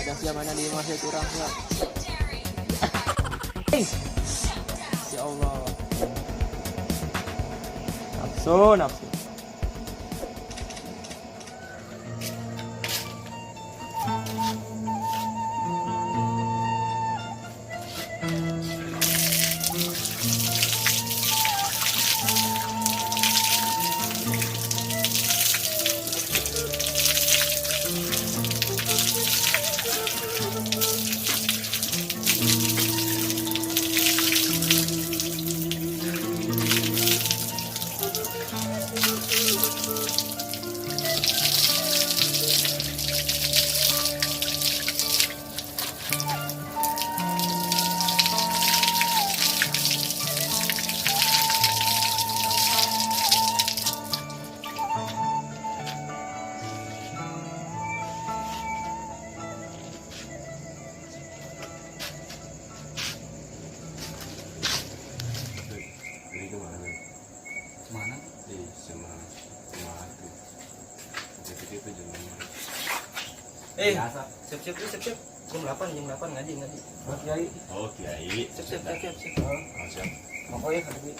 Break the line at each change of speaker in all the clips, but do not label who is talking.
Ada siapa mana di masih kurang ya. Ya Allah. Nafsu, nafsu.
Ini kemana?
Mana?
Di sama sama itu. Jadi itu jalan.
Eh, siap-siap, siap-siap. Jam 8, jam 8 ngaji, ngaji.
Oh, Kiai.
Oh, Kiai.
Siap, siap, siap, siap, siap.
Oh, siap.
Mau ya, tapi.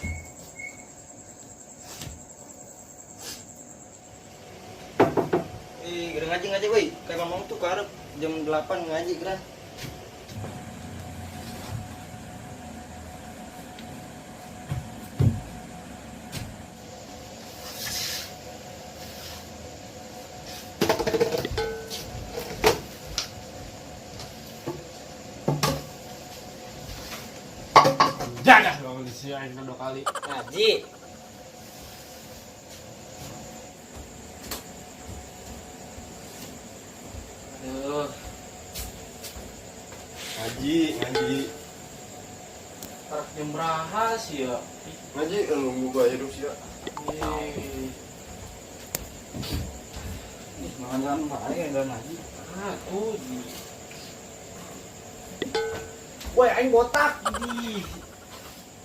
Eh, gara ngaji ngaji, woi. Kayak ngomong tuh karep jam 8 ngaji, kira.
Jadah dong di sini aing dua kali.
Ngaji. Aduh,
Ngaji, ngaji.
Tarak jam berapa sih ya?
Ngaji lu buka hidup sih ya.
Ih,
Ih, makan bae enggak ngaji.
ah tuh di. Woi, aing botak di.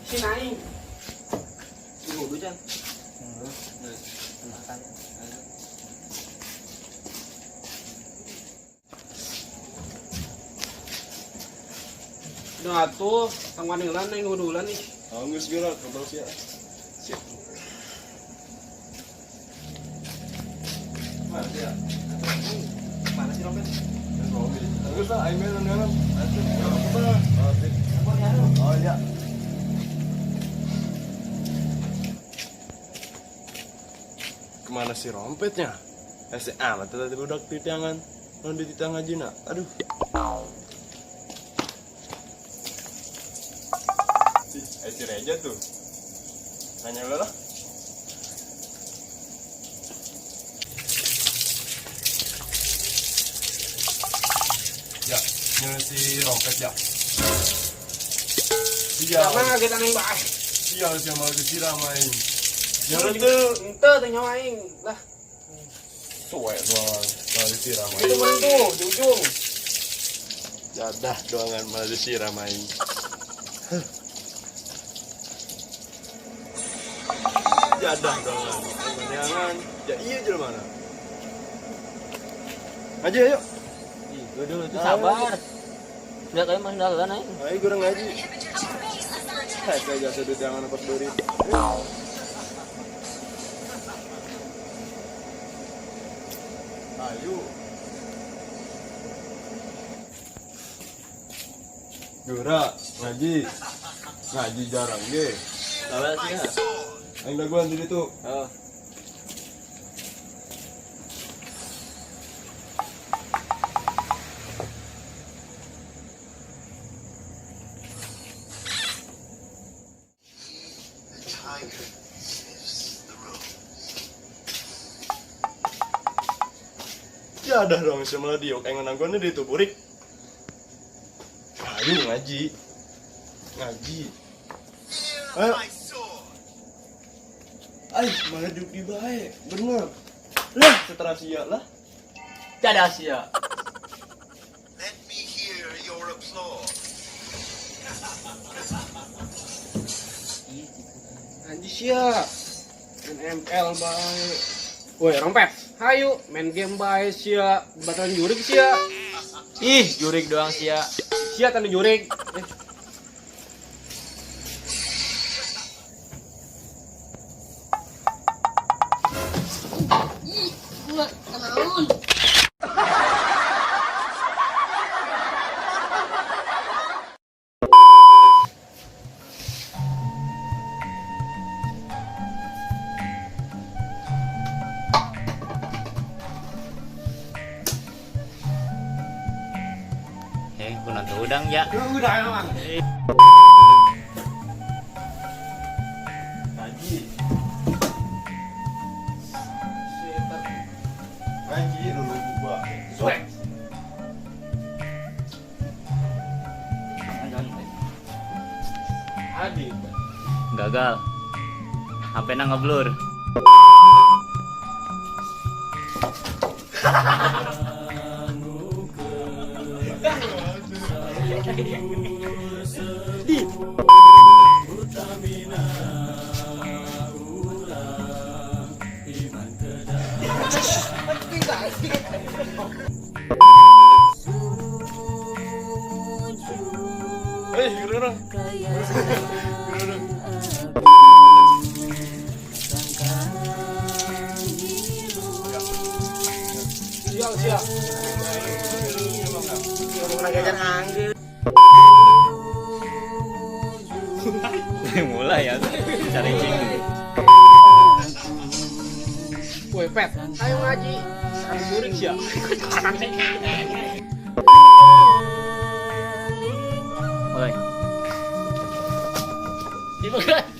Sini aing.
Ibu wudu, Chan. Makan.
Udah atuh, tangguhan heula aing wudulan nih.
Oh, geus geura kabel sih ya. Siap.
Mana sih ya? Mana sih rompet?
Geus lah, aing mah dalam. Oh, sip. Oh, iya. Kemana si rompetnya? Si amat tadi budak titiangan. Non di titang ngajina. Aduh. Si, si Reja tuh. Nanya lu lah. Ya, nyala si rompet ya. Iya.
Sama kaget aing bae.
Iya, si mau disiram aing. Nyala tuh.
Henteu teh nyawa aing. Lah,
Suwe doang malah disiram
itu
aing.
meureun tuh di ujung.
Jadah doangan malah disiram aing. Jadah doangan. Jangan. Ya iya jelema mana. Ngaji ayo.
Ih, gua dulu tuh sabar. Enggak kayak masih dalan aing.
Ayo kurang ngaji. Saya jasa duit jangan pas beri. Ayo. Gura, ngaji. Ngaji jarang ge.
Sabar sih ya.
Aing daguan di ditu.
Oh.
Ya dah dong semua diuk aing nanggonnya di itu burik. Ayo ngaji. Ngaji. Ayo. Ay, mana diuk di bae. Bener. Lah, setelah sia lah.
Cada sia.
Let me hear your applause.
Anjir sia. Main ML bae. Woi, rompet. Hayu, main game bae sia. Batalan jurik sia.
Ih, jurik doang sia.
Sia tanda jurik. Eh,
Ih, gua kenaun.
Eh, gua nonton udang ya.
udah emang.
Ngaji. Ngaji dulu gua.
Suek. Adi.
Gagal. HP na ngeblur.
Eh, gerung. Gerung.
Sial sia.
Mulai ya cari cing.
Woi, pet. Ayo ngaji. Tanda jurik sia.
Mulai. Dibuka.